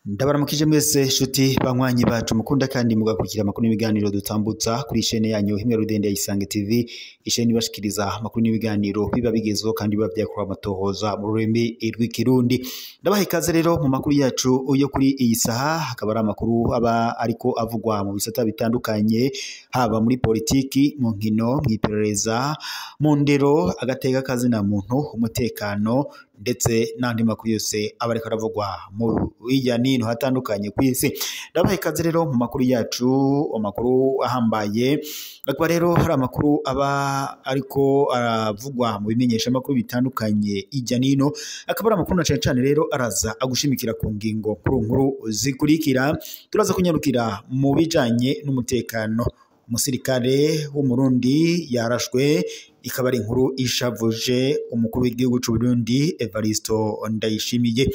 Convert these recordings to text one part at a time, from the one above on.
Ndabaramukije mwese shuti banywanyi bacu mukunda kandi mugakurikira amakuru n'ibiganiro dutambutsa kuri chaîne yanyu himwe rudende ya Isange TV, ishene ibashikiriza amakuru n'ibiganiro biba bigezweho kandi biba byakorwa amatohoza mu rurimi rw'ikirundi. Ndabaha ikaze rero mu makuru yacu yo kuri iyi saha, akaba ari amakuru aba ariko avugwa mu bisata bitandukanye, haba muri politiki, mu nkino, mw'iperereza, mu ndero, agateka kazina muntu, umutekano ndetse n'andi makuru yose aba ariko aravugwa mu hirya n'ino hatandukanye ku isi. Ndabaha ikaze rero mu makuru yacu, amakuru ahambaye, akaba rero hari amakuru aba ariko aravugwa mu bimenyesha amakuru bitandukanye hirya n'ino, akaba ari amakuru na cane cane rero araza agushimikira ku ngingo nkuru nkuru zikurikira. Turaza kunyarukira mu bijanye n'umutekano. Umusirikare w'Umurundi yarashwe, ikaba ari inkuru ishavuje umukuru w'igihugu c'u Burundi Evaristo Ndayishimiye.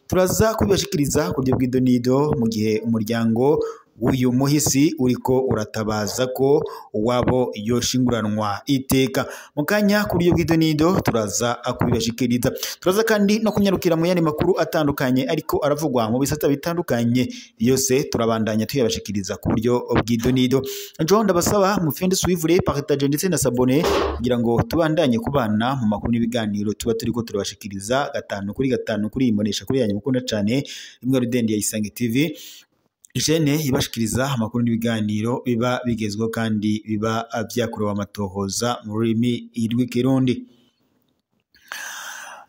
Turaza kubibashikiriza ku buryo bw'idonido mu gihe umuryango w'uyu muhisi uriko uratabaza ko uwabo yoshinguranwa iteka. Mu kanya ku buryo bw'idonido turaza kubibashikiriza. Turaza kandi no kunyarukira mu yandi makuru atandukanye ariko aravugwa mu bisata bitandukanye, yose turabandanya tuyabashikiriza ku buryo bw'idonido. Njo ndabasaba mufende suivre, partage ndetse na s'abonner kugira ngo tubandanye kubana mu makuru n'ibiganiro tuba turiko turabashikiriza gatanu kuri gatanu kuri imbonesha kuri yanyu mukunda cane imwe rudende ya Isange TV, ishene ibashikiriza amakuru n'ibiganiro biba bigezweho kandi biba vyakorewe amatohoza mu rurimi rw'ikirundi.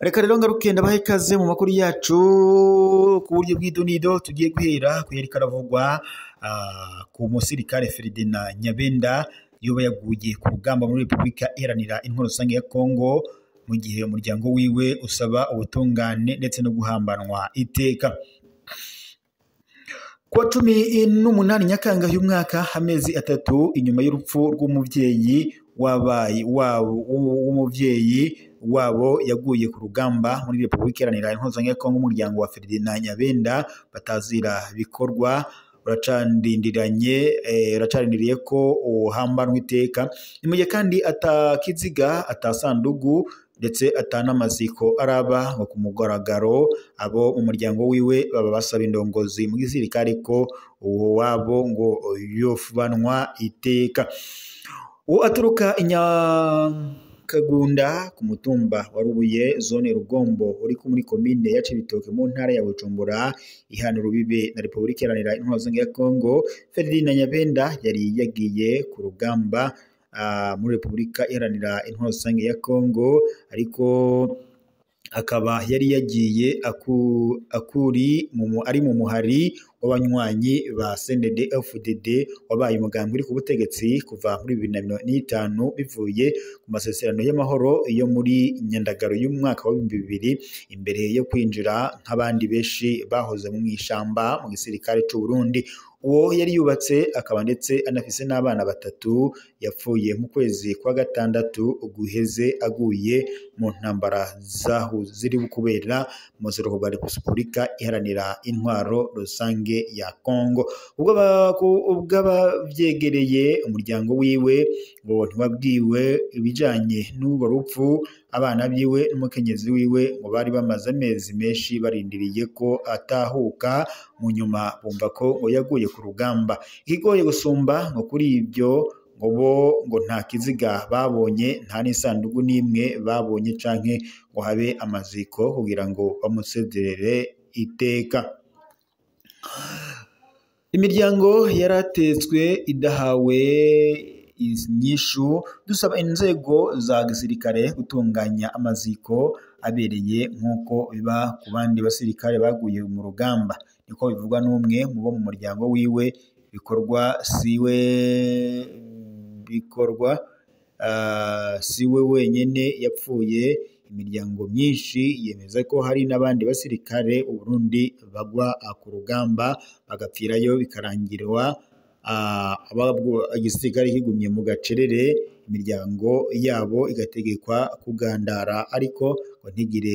Reka rero ngaruke ndabahe ikaze mu makuru yacu ku buryo bw'idonido. Tugiye guhera ku yariko aravugwa ku musirikare Ferdinand Nyabenda yoba yaguye ku rugamba muri Repubulika Iharanira Intwaro Rusange ya Kongo, mu gihe umuryango wiwe usaba ubutungane ndetse no guhambanwa iteka. Kuwa 18 Nyakanga y'umwaka, amezi 3 inyuma y'urupfu rw'umuvyeyi w'umuvyeyi wabo yaguye ku rugamba muri Repubulika Iharanira Intwaro Rusange ya Kongo, umuryango wa Ferdinand Nyabenda batazira bikorwa uracarindiriye ko uhambanwa iteka. Ni mu gihe kandi atakiziga, atasandugu ndetse atanamaziko araba ngo ku mugaragaro. Abo mu muryango wiwe baba basaba indongozi mu gisirikare ko uwo wabo ngo yofubanwa iteka. Uwo aturuka Inyakagunda ku mutumba wa Rubuye, zone Rugombo, uri muri komine ya Cibitoke mu ntara ya Bujumbura, ihana urubibe na Repubulika Iharanira Intwaro Rusange ya Kongo. Ferdinand Nyabenda yari yagiye ku rugamba muri Repubulika Iharanira Intwaro Rusange ya Kongo, ariko akaba yari yagiye ari mu muhari w'abanywanyi ba CNDD-FDD wabaye umugambi uri ku butegetsi kuva muri 2005 bivuye ku masezerano y'amahoro yo muri Nyandagaro y'umwaka wa 2000, imbere yo kwinjira nk'abandi benshi bahoze mu mwishamba mu gisirikare c'u Burundi. Uwo yari yubatse akaba ndetse anafise n'abana 3, yapfuye mu kwezi kwa 6 guheze aguye mu ntambara ziri kubera mu buseruko bwa Repubulika Iharanira Intwaro Rusange ya Kongo. Ubwo abavyegereye umuryango wiwe ngo ntiwabwiwe ibijanye n'urwo rupfu, abana biwe n'umukenyezi wiwe ngo bari bamaze amezi menshi barindiriye ko atahuka, mu nyuma bumva ko ngo yaguye ku rugamba. Ikigoye gusumba ngo kuri ibyo ngo bo ngo nta kiziga babonye, nta n'isandugu n'imwe babonye canke ngo habe amaziko kugira ngo bamusezerere iteka. Imiryango yaratetswe idahawe inyishu. Dusaba inzego za gisirikare gutunganya amaziko abereye nk'uko biba ku bandi basirikare baguye mu rugamba, niko bivugwa n'umwe mu bo mu muryango wiwe. Bikorwa siwe wenyene yapfuye, imiryango myinshi yemeza ko hari n'abandi basirikare u Burundi bagwa ku rugamba bagapfirayo, bikarangirwa igisirikare kigumye mu gacerere, imiryango yabo igategekwa kugandara ariko ngo ntigire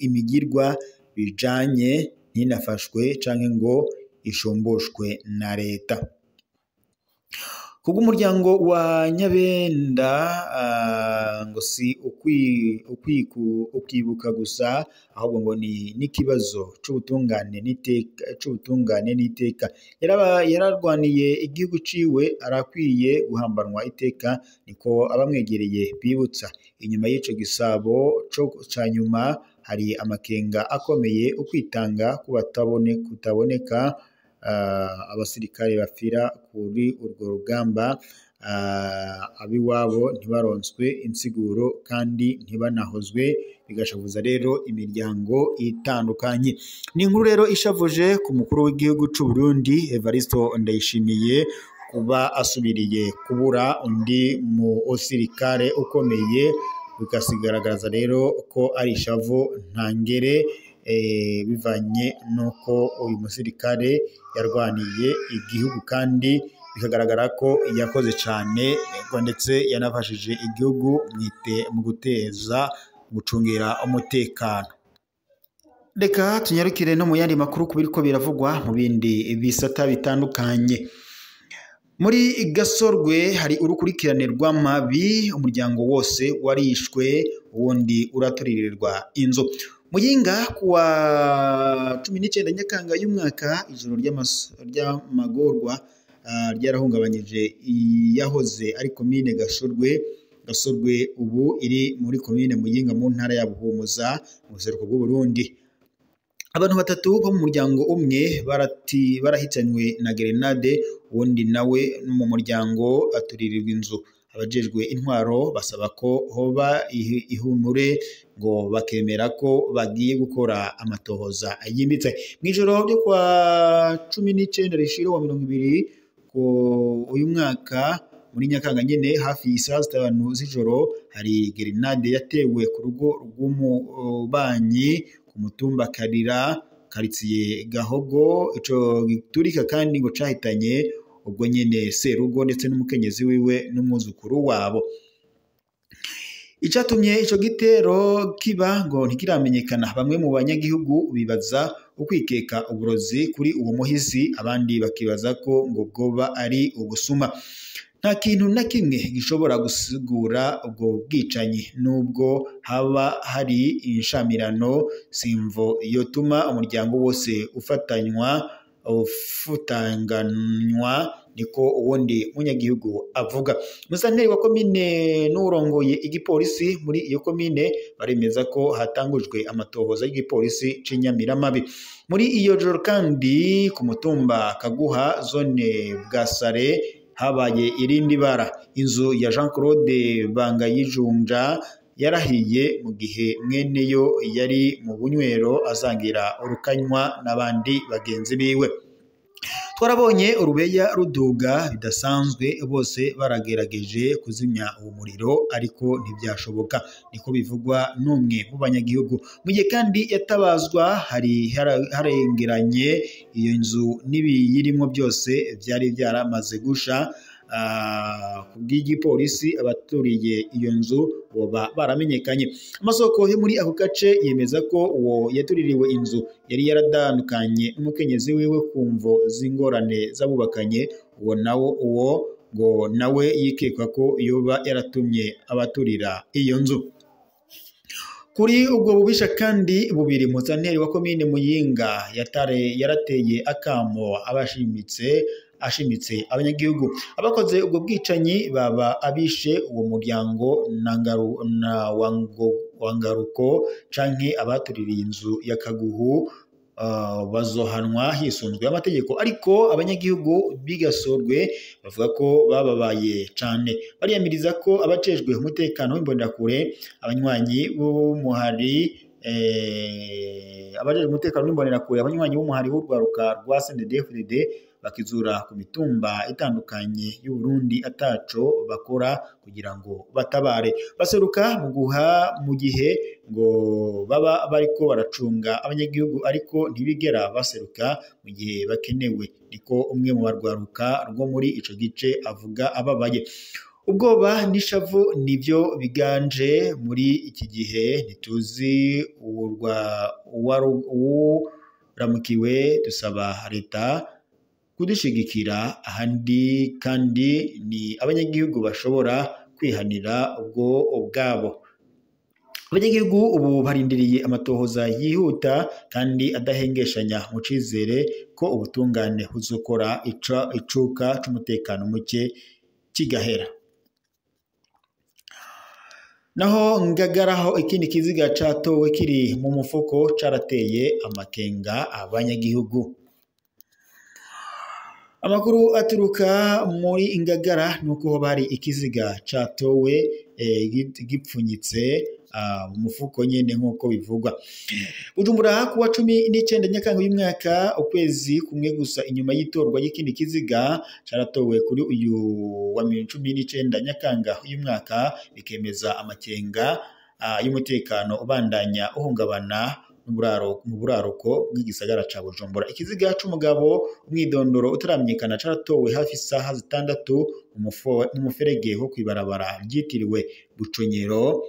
imigirwa bijanye, ntinafashwe canke ngo ishumbushwe na leta. Kubw'umuryango wa Nyabenda ngo si ukwibuka gusa, ahubwo ngo ni n'ikibazo c'ubutungane n'iteka. Yararwaniye igihugu ciwe, arakwiye guhambanwa iteka, niko abamwegereye bibutsa. Inyuma y'ico gisabo ca nyuma hari amakenga akomeye, ukwitanga kutaboneka, abasirikare bapfira kuri urwo rugamba, abiwabo ntibaronswe insiguro kandi ntibanahozwe, bigashavuza rero imiryango itandukanye. Ni inkuru rero ishavuje ku mukuru w'igihugu c'u Burundi Evaristo Ndayishimiye kuba asubiriye kubura undi musirikare ukomeye, bikasigaragaza rero ko ari ishavu ntangere, bivanye nuko uyu musirikare yarwaniye igihugu kandi bikagaragara ko yakoze cyane, ndetse yanafashije igihugu mu guteza gucungira umutekano. Reka tunyarukire no mu yandi makuru kubiriko biravugwa mu bindi bisata bitandukanye. Muri Gasorwe hari urukurikirane rw'amabi, umuryango wose warishwe uwundi uraturirirwa inzu. Muyinga kuwa 19 Nyakanga y'umwaka, ijoro ry'amagorwa ryarahungabanyije yahoze ari komine Gasorwe. Gasorwe ubu iri muri komine Muyinga mu ntara ya Buhumuza mu buseruko bw'u Burundi. Abantu batatu bo mu muryango umwe barahitanywe na gerenade, uwundi nawe mu muryango aturirirwa inzu. Abajejwe intwaro basaba ko hoba ihumure ngo bakemera ko bagiye gukora amatohoza yimbitse. Mw'ijoro ryo kwa 19 rishira wa 20 ko uyu mwaka muri Nyakanga nyene hafi isaha 5 z'ijoro, hari gerenade yatewe ku rugo rw'umubanyi ku mutumba Karira, karitsiye Gahogo. Ico giturika kandi ngo cahitanye ubwo nyene serugo ndetse n'umukenyezi wiwe n'umwuzukuru wabo. Icatumye ico gitero kiba ngo ntikiramenyekana. Bamwe mu banyagihugu bibaza ukwikeka uburozi kuri uwo muhisi, abandi bakibaza ko ngo bwoba ari ubusuma. Nta kintu na kimwe gishobora gusigura ubwo bwicanyi, nubwo haba hari inshamirano simvo yotuma umuryango wose ufutanganywa, niko uwundi munyagihugu avuga. Musanteri wa komine n'urongoye igipolisi muri iyo komine baremeza ko hatangujwe amatohoza y'igipolisi c'inyamiramabi. Muri iyo joro kandi ku mutumba Kaguha zone Bwasare habaye irindi bara. Inzu ya Jean Claude Bangayijunja yarahiye mu gihe mweneyo yari mu bunywero asangira urukanywa n'abandi bagenzi biwe. Twarabonye urubeya ruduga bidasanzwe, bose baragerageje kuzimya uwo muriro ariko ntibyashoboka, niko bivugwa n'umwe mu banyagihugu. Mu gihe kandi yatabazwa hari harengeranye iyo nzu n'ibiyirimo byose byari byaramaze gusha. Kubw'igipolisi abaturiye iyo nzu boba baramenyekanye. Amasoko yo muri ako gace yemeza ko uwo yatuririwe inzu yari yaradandukanye n'umukenyezi wiwe ku mvo z'ingorane z'abubakanye, uwo nawo uwo ngo nawe yikekwa ko yoba yaratumye abaturira iyo nzu. Kuri ubwo bubisha kandi bubiri, musanteri wa komine Muyinga yarateye akamo ashimitse abanyagihugu. Abakoze ubwo bwicanyi baba abishe uwo muryango na Wangaruko canke abatuririye inzu ya Kaguhu bazohanwa hisunzwe amategeko. Ariko abanyagihugu bigasorwe bavuga ko bababaye cane, bariyamiriza ko abajejwe umutekano w'imbonerakure, abanywanyi b'umuhari abajejwe umutekano w'imbonerakure, abanywanyi b'umuhari w'urwaruka rwa CNDD-FDD bakizura ku mitumba itandukanye y'u Burundi ataco bakora kugira ngo batabare. Baseruka mu guha mu gihe ngo baba bariko baracunga abanyagihugu, ariko ntibigera baseruka mu gihe bakenewe, niko umwe mu barwaruka rwo muri ico gice avuga ababaye. Ubwoba n'ishavu nivyo biganje muri iki gihe, ntituzi uwuramukiwe. Dusaba leta kudushigikira, ahandi kandi ni abanyagihugu bashobora kwihanira ubwo ubwabo. Abanyagihugu ubu barindiriye amatohoza yihuta kandi adahengeshanya mu cizere ko ubutungane buzokora icuka c'umutekano muke kigahera. Naho Ngagaraho ikindi kiziga catowe kiri mu mufuko carateye amakenga abanyagihugu. Amakuru aturuka muri Ngagara nuko bari ikiziga catowe gipfunyitse mu mufuko nyene nkuko bivugwa. Bujumbura kuwa 19 Nyakanga uyu mwaka, ukwezi kumwe gusa inyuma y'itorwa y'ikindi kiziga caratowe kuri uyu wa 19 Nyakanga uyu mwaka, bikemeza amakenga y'umutekano ubandanya uhungabana mu buraruko bw'igisagara ca Bujumbura. Ikiziga c'umugabo umwidondoro utaramenyekana caratowe hafi isaha 6 mu muferege wo kwibarabara ryitiriwe Buconyero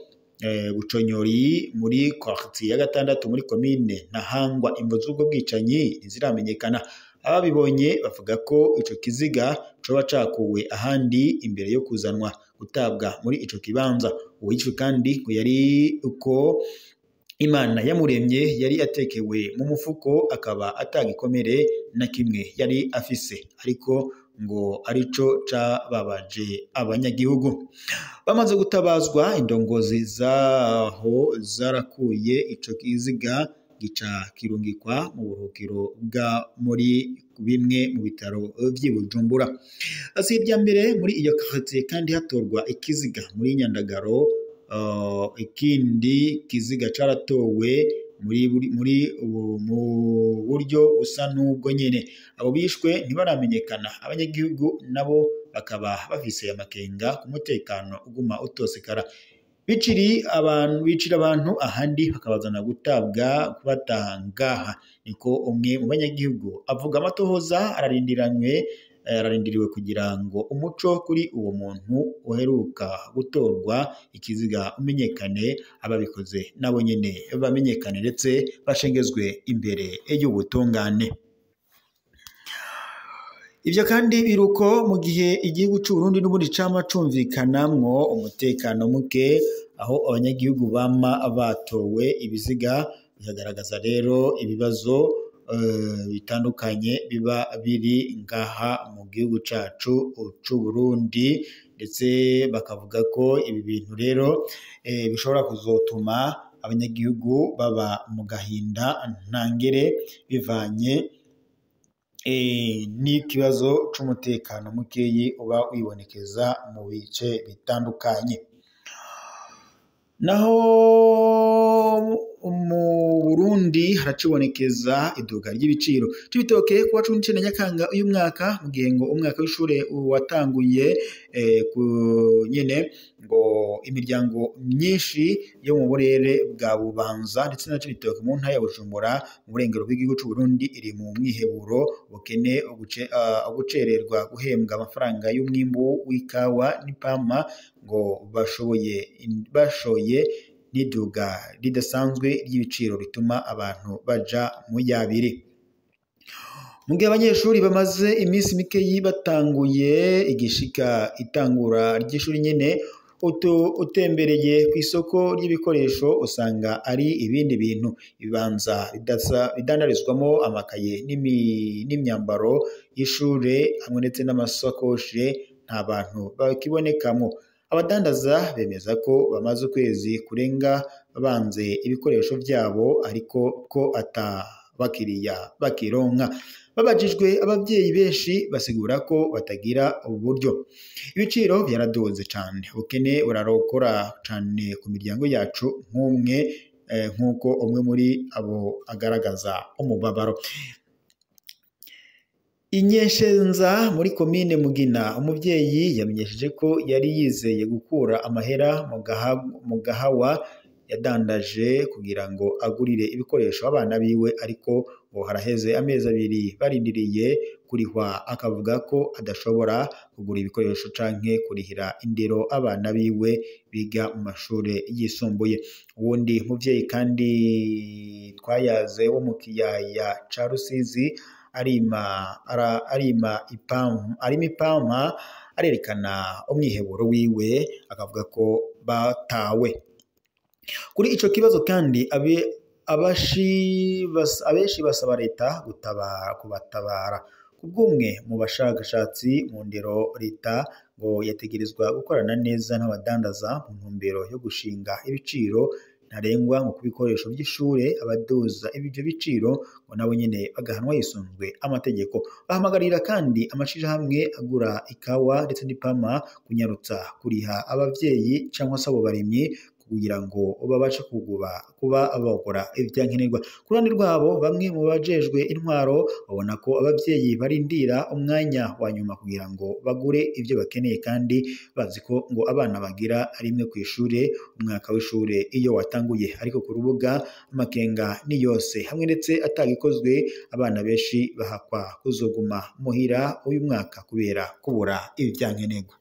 Buconyori muri quartier ya gatandatu muri commune Ntahangwa. Imvo z'ubwo bwicanyi ntiziramenyekana. Ababibonye bavuga ko ico kiziga coba cakuwe ahandi imbere yo kuzanwa gutabwa muri ico kibanza. Uwicwe kandi ngo yari uko Imana yamuremye, yari atekewe mu mufuko akaba atagikomere na kimwe yari afise, ariko ngo arico cababaje abanyagihugu. Bamaze gutabazwa, indongozi zaho zarakuye ico kiziga gica kirungikwa mu buruhukiro bwa muri bimwe mu bitaro vy'i Bujumbura. Si irya mbere muri iyo quartier kandi hatorwa ikiziga muri Nyandagaro. Ikindi kiziga caratowe muri mu buryo busa n'ubwo nyene. Abo bishwe ntibaramenyekana, abanyagihugu nabo bakaba bafise amakenga ku mutekano uguma utosekara. Bicira abantu ahandi bakabazana gutabwa kubatangaha, niko umwe mu banyagihugu avuga. Amatohoza ararindiriwe kugira ngo umuco kuri uwo muntu uheruka gutorwa ikiziga umenyekane, ababikoze nabo nyene bamenyekane ndetse bashengezwe imbere y'ubutungane. Ivyo kandi biruko mu gihe igihugu c'u Burundi n'ubundi cama cumvikanamwo umutekano muke, aho abanyagihugu bama batowe ibiziga, bikagaragaza rero ibibazo bitandukanye biba biri ngaha mu gihugu cacu c'u Burundi, ndetse bakavuga ko ibi bintu rero bishobora kuzotuma abanyagihugu baba mu gahinda ntangere bivanye n'ikibazo c'umutekano mukeyi uba wibonekeza mu bice bitandukanye. Naho mu Burundi haracibonekeza iduka ry'ibiciro c'ibitoke kuwa 19 Nyakanga uyu mwaka, mu gihe ngo umwaka w'ishure watanguye ku nyene ngo imiryango myinshi yo mu burere bwa Bubanza ndetse na Cibitoke mu ntara ya Bujumbura mu burengero bw'igihugu c'u Burundi iri mu mwiheburo, ubukene, ugucererwa guhembwa amafaranga y'umwimbu w'ikawa n'ipampa ngo bashoye n'iduga ridasanzwe ry'ibiciro rituma abantu baja mu yabiri. Mu gihe abanyeshuri bamaze iminsi mikeyi batanguye igishika itangura ry'ishuri nyene, utembereye ku isoko ry'ibikoresho usanga ari ibindi bintu. Ibibanza bidandarizwamo amakaye n'imyambaro y'ishure hamwe ndetse n'amasakoshi nta bantu bakibonekamo. Abadandaza bemeza ko bamaze ukwezi kurenga babanze ibikoresho byabo, ariko ko ata bakiriya bakironka. Babajijwe, abavyeyi benshi basigura ko batagira uburyo. Ibiciro byaraduze cane, ubukene burarokora cane ku miryango yacu, nk'umwe nk'uko umwe muri abo agaragaza umubabaro. Inyeshenza muri komine Mugina, umuvyeyi yamenyesheje ko yari yizeye gukura amahera mu gahawa yadandaje kugira ngo agurire ibikoresho abana biwe, ariko ngo haraheze amezi 2 barindiriye kurihwa, akavuga ko adashobora kugura ibikoresho canke kurihira indero abana biwe biga mu mashure yisumbuye. Uwundi muvyeyi kandi twayaze wo mu kiyaya ca Rusizi arima ipampa arerekana umwiheburo wiwe akavuga ko batawe. Kuri ico kibazo kandi abeshi basaba leta kubatabara. Kubw'umwe mu bashakashatsi mu ndero, leta ngo yategerezwa gukorana neza n'abadandaza mu ntumbero yo gushinga ibiciro ntarengwa ngo ku bikoresho by'ishure, abaduza ibyo biciro ngo nabo nyene bagahanwa hisunzwe amategeko. Bahamagarira kandi amashirahamwe agura ikawa ndetse n'ipama kunyarutsa kuriha abavyeyi cyangwa se abo barimyi kugira ngo babashe kuba bagura ivyankenerwa. Ku ruhande rwabo, bamwe mu bajejwe intwaro babona ko abavyeyi barindira umwanya wa nyuma kugira ngo bagure ivyo bakeneye, kandi bazi ko ngo abana bagira rimwe kw'ishure umwaka w'ishure iyo watanguye. Ariko ku rubuga amakenga ni yose hamwe ndetse atagikozwe, abana benshi bahakwa kuzoguma muhira uyu mwaka kubera kubura ivyankenerwa.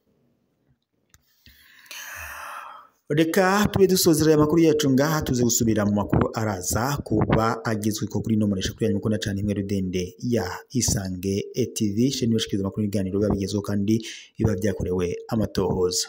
Reka tube dusozera aya makuru yacu ngaha, tuze gusubira mu makuru araza kuba agizwe ko kuri no kuri yanyu mukunda cyane imwe rudende ya Isange TV, sheni bashikiriza amakuru n'ibiganiro biba bigezweho kandi biba byakorewe amatohoza.